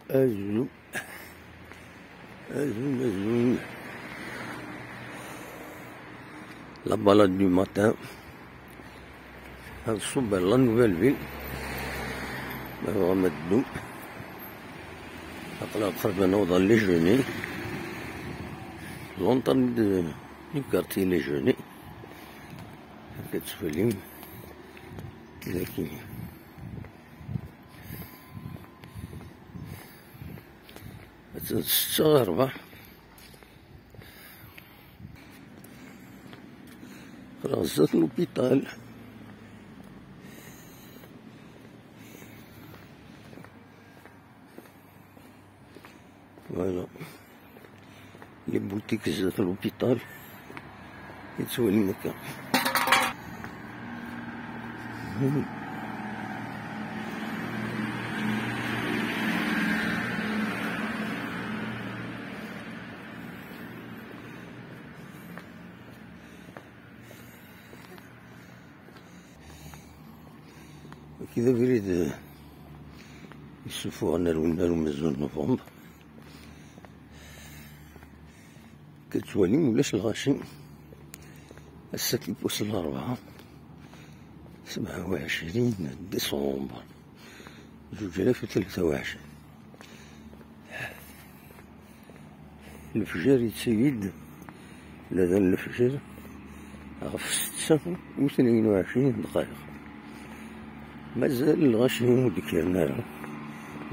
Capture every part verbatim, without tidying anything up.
Azul. Azul, azul. La balade du matin. Ad nṣubb ar la nouvelle ville. Ma bɣam ad ddum. Aql-aɣ qrib ad naweḍ ɣer les Genêts. L'entrée de, du quartier les Genêts. Akka tettwalim. Dagi. Attan ssetta ɣer rrbeɛ. Aql-aɣ zdat l'hôpital. Voilà. Les boutiques zdat l'hôpital. Yettwalim akka. Wagi d abrid, eh, yessufuɣen ar unnar umezzu n November. Akka tettwalim ulac lɣaci. Ass-agi n wass n larebɛa, sebɛa u ɛecrin décembre, zuǧ alaf u tlata u ɛecrin. Lefjer yettili-d, ladan n lefjer, ɣef ssetta u tnin u ɛecrin dqayeq. Mazal lɣaci ur d-kkren ara.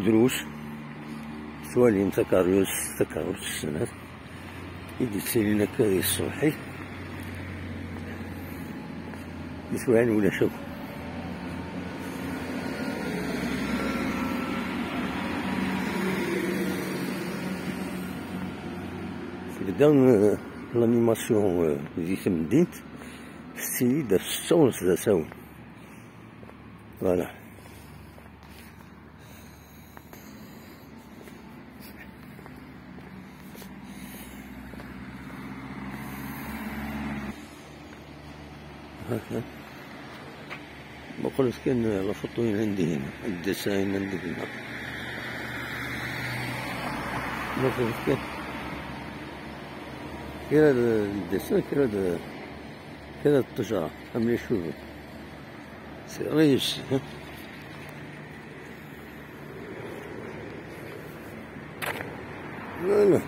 Drus. Tettwalim takeṛṛust, takeṛṛust snat i d-yettilin akka di tṣebḥit. Di teswiɛin ulac akk. Tebda, euh, l'animation, euh, di temdint, tettili-d ɣef ssetta u netta d asawen. Voilà. Muqlet kan la photo-ina n dihin, le dessin-ina n dihin. Muqlet kan. Kra d dessin, kra d, kra d ṭṭejra, am les cheveux. C'est réussi, hein. Voilà.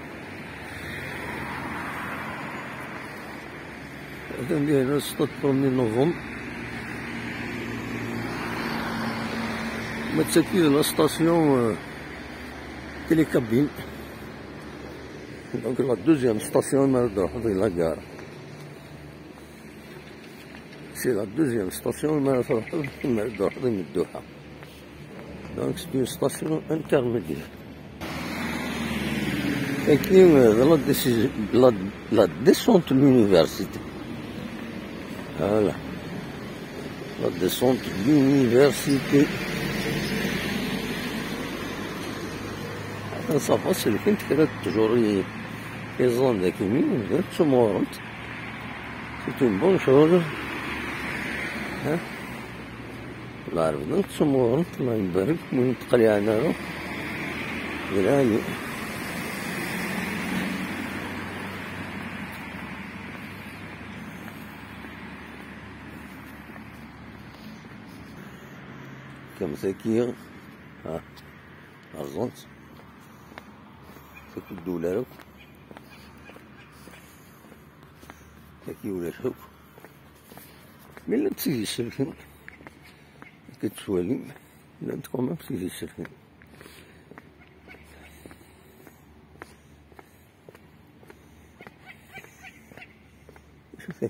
Atan dihin le stade premier novembre. Ma d tagi d la station, euh, télécabine. Donc la deuxième station, ma d la gare. C'est la deuxième station, ma d la deuxième station. Donc c'est une station intermédiaire. Et puis, euh, la, déci- la, la descente de l'université. Voilà. La descente de l'université. Attends, ça va, c'est le fin de toujours les ondes qui nous sont mortes. C'est une bonne chose. Hein? Lɛerb d ttumuṛent, Allah ibarek, win teqliɛen ara. Grayi. Comme ça qui, ah, argent. C'est que de dollars. Tagi ulac akk. Mi llant tid iselken, akka tettwalim, llant quand même tid iselken. Cuf.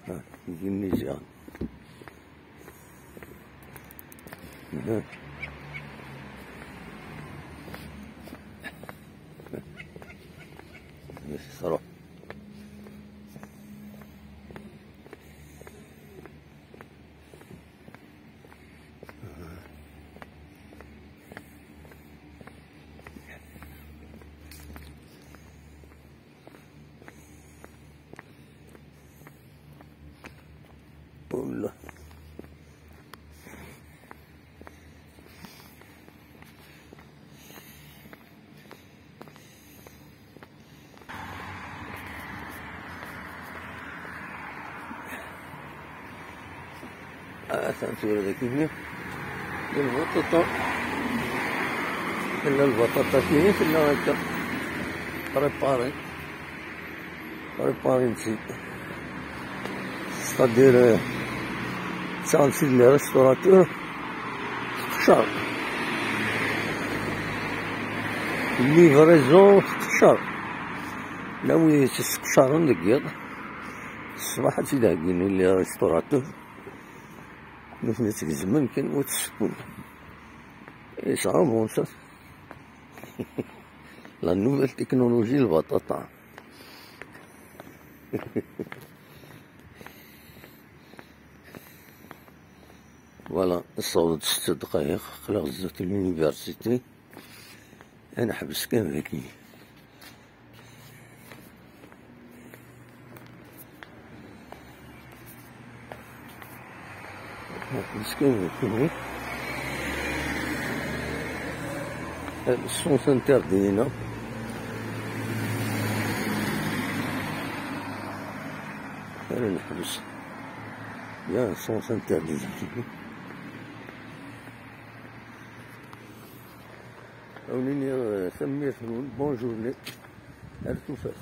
Ah, igenni ziɣen. Aha. Ṣṣeṛ. Oula. Atan tura dagi-nni. Lbaṭaṭa. Tella lbaṭaṭa-nni, tella akka. Préparée. Préparée-tt-id. C'est-à-dire, euh, ttaɣen-tt-id les restaurateurs. Teqcer. Livraison teqcer. Lawi tt-sseqcaren deg yiḍ. Ṣṣbeḥ ad tt-id-heggin les restaurateurs. Nutni ttgezmen kan wa tsekkun. Yesɛa bon ça. La nouvelle technologie, lbaṭaṭa. Voilà, ṣṣawed ssetta dqayeq, aql-aɣ zdat l'université. Ad neḥbes kan dagi. Neḥbes kan dagi. Sens interdit-ina. Ara neḥbes. Ya, sens interdit. Awen-iniɣ, eh, tanemmirt-nwen, bonne journée. Ar tufat.